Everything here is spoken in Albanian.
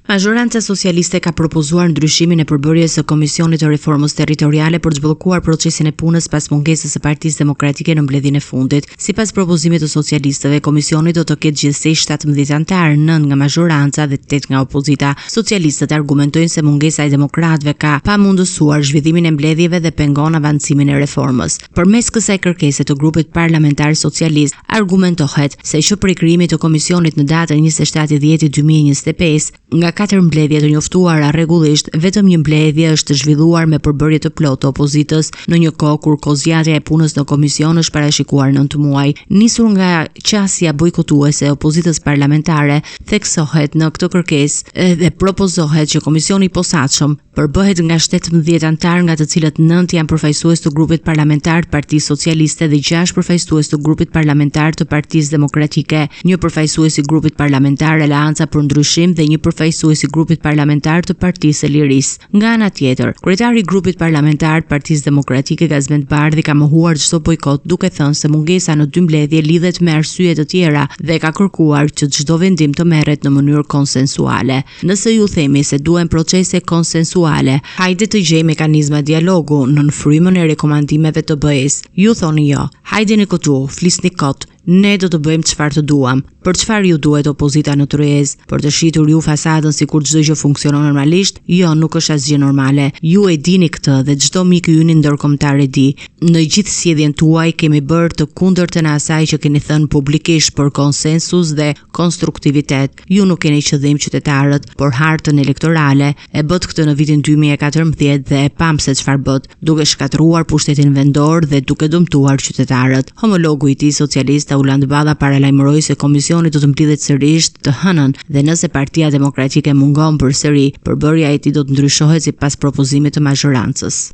Mazhoranca socialiste ka propozuar ndryshimin e përbërjes së Komisionit të Reformës Territoriale për të zhbllokuar procesin e punës pas mungesës së Partisë Demokratike në mbledhjen e fundit. Sipas propozimit të socialistëve, komisioni do të ketë gjithsej 17 anëtarë, 9 nga mazhoranca dhe 8 nga opozita. Socialistët argumentojnë se mungesa e demokratëve ka pamundësuar zhvillimin e mbledhjeve dhe pengon avancimin e reformës. Përmes kësaj kërkese të grupit parlamentar socialist, Argumentohet se që prej krijimit të komisionit në datën 27 dhjetor 2025, nga katër mbledhje të njoftuara rregullisht, vetëm një mbledhje është zhvilluar me përbërje të plotë të opozitës, në një kohë kur kohëzgjatja e punës në komision është parashikuar 9 muaj. Nisur nga qasja bojkotuese e opozitës parlamentare, theksohet në këtë kërkesë dhe propozohet që komisioni i posaçëm Përbëhet nga 17 anëtarë, nga të cilët 9 janë përfaqësues të grupit parlamentar të Partisë Socialiste dhe 6 përfaqësues të grupit parlamentar të Partisë Demokratike, një përfaqësues i grupit parlamentar Aleanca për Ndryshim dhe një përfaqësues i grupit parlamentar të Partisë së Lirisë. Nga ana tjetër, kryetari i grupit parlamentar të Partisë Demokratike Gazment Bardhi ka mohuar çdo bojkot duke thënë se mungesa në dy mbledhje lidhet me arsye të tjera dhe ka kërkuar që çdo vendim të merret në mënyrë konsensuale. Nëse ju themi se duhen procese konsensuale, hajde të gjejmë mekanizma dialogu, nën frymën e rekomandimeve të BE-së. Ju thoni jo. Hajdeni këtu, flisni kot, ne do të bëjmë çfarë të duam. Për çfarë ju duhet opozita në tryezë? Për të shitur ju fasadën sikur çdo gjë funksionon normalisht? Jo, nuk është asgjë normale. Ju e dini këtë dhe çdo mik i yni ndërkombëtar e di. Në gjithë sjelljen tuaj kemi bërë të kundërtën e asaj që keni thënë publikisht për konsensus dhe konstruktivitet. Ju nuk keni qëllim qytetarët, por hartën elektorale. E bëtë këtë në vitin 2014 dhe e pamë se çfarë bëtë, duke shkatërruar pushtetin vendor dhe duke dëmtuar qytetarët. Homologu i tij socialist Taulant Balla paralajmëroi se komisioni do të mblidhet sërish të hënën dhe nëse Partia Demokratike mungon përsëri, përbërja e tij do të ndryshohet sipas propozimit të mazhorancës.